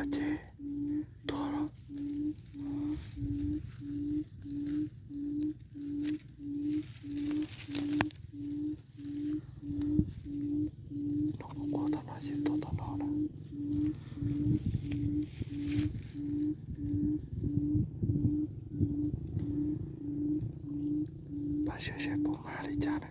Ces tuag los. Nov kuv quaj tom no ces tuag tom no na. Pab saib saib puas mag li cas na.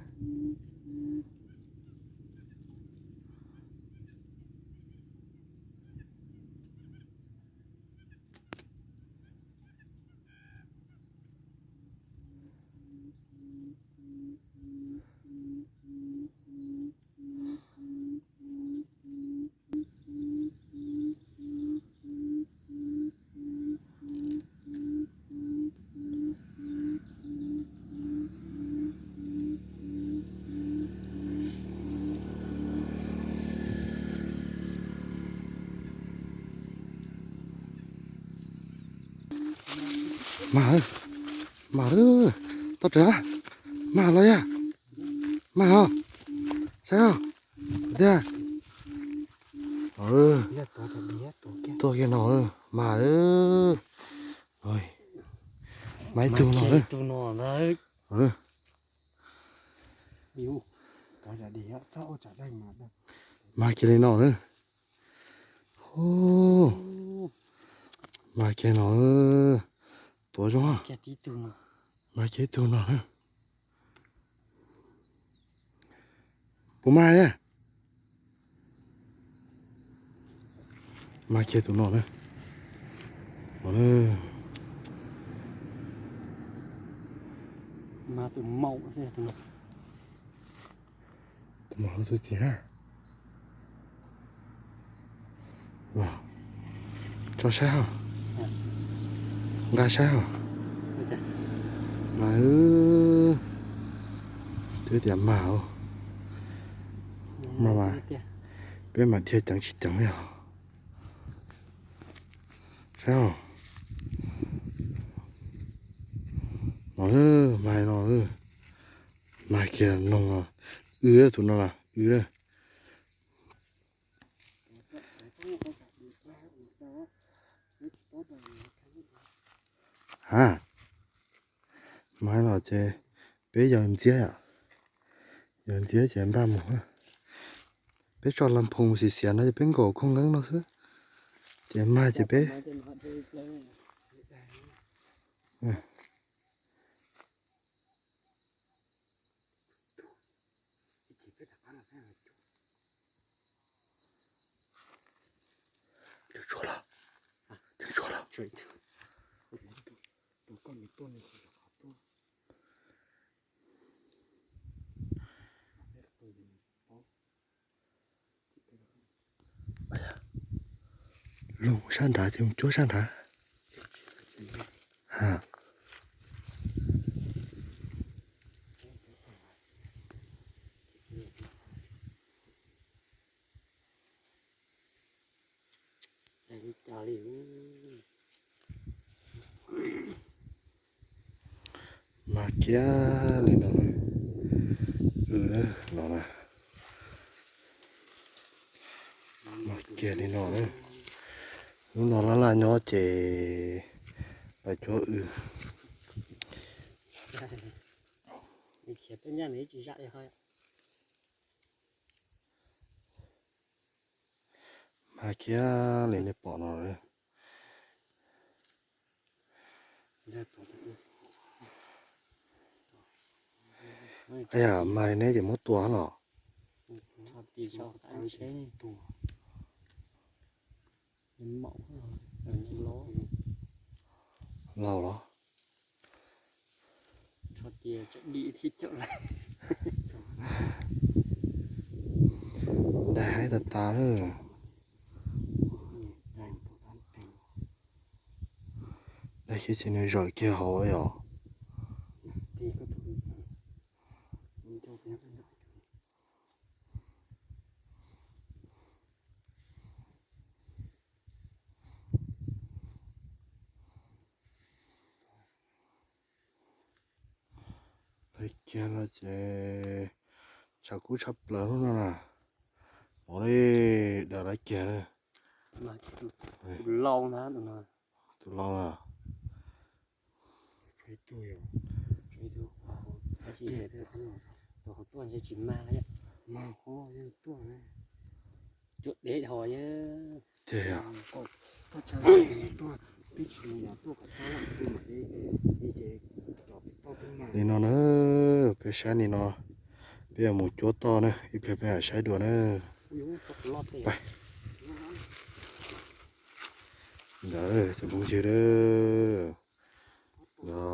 Mag, mag, toj rawv, mag los yog, mag os, saib os, tiag, tuag kiag no, mag, mag ib tug no, mag kiag li no na, mag kiag no, tuav zoo, mag kiag ib tug no na. Puas mag a? Mag kiag tus no na. Tus no tus txiv na. Tso saib hos, nqa saib hos. Mas, twb tias mag, mas peb mam dhia ceev tsis ceev li os. Saib os, no, mag no, mag kiag no, w tus no los w. Ha, mag no ces peb yawg ntxiab, yawg ntxiab ces npaj mus. Peb tso las phoos xiav xiav no ces peb nkaum khooj nkeeb no xwb, ces mag ces peb Lug sab nrad ces mus cuab sab nrad. Ha. Mag kiag li no, w no na, mag kiag li no na. Lub no laj laj nyob ces los cuab w. Mag kiag li nej pom no. Yog mag li neb ces muab tua los. Laus los. Daig haib tas tas lawm. Daig kiag ces nws zawm kiag hauv yom. Lawv kiag no ces tshav kub tshaj plaws lub no na. Ua li, dav lawv kiag na. Tus laus ntag, tus laus. Tus hauv tuaj ntshe tsis mag, cuab dev dhos. Ces li no na, peb saib li no, peb yuav mus cuab toj na, ib pliag peb mam saib dua na. Ntawd cov phooj ywg, no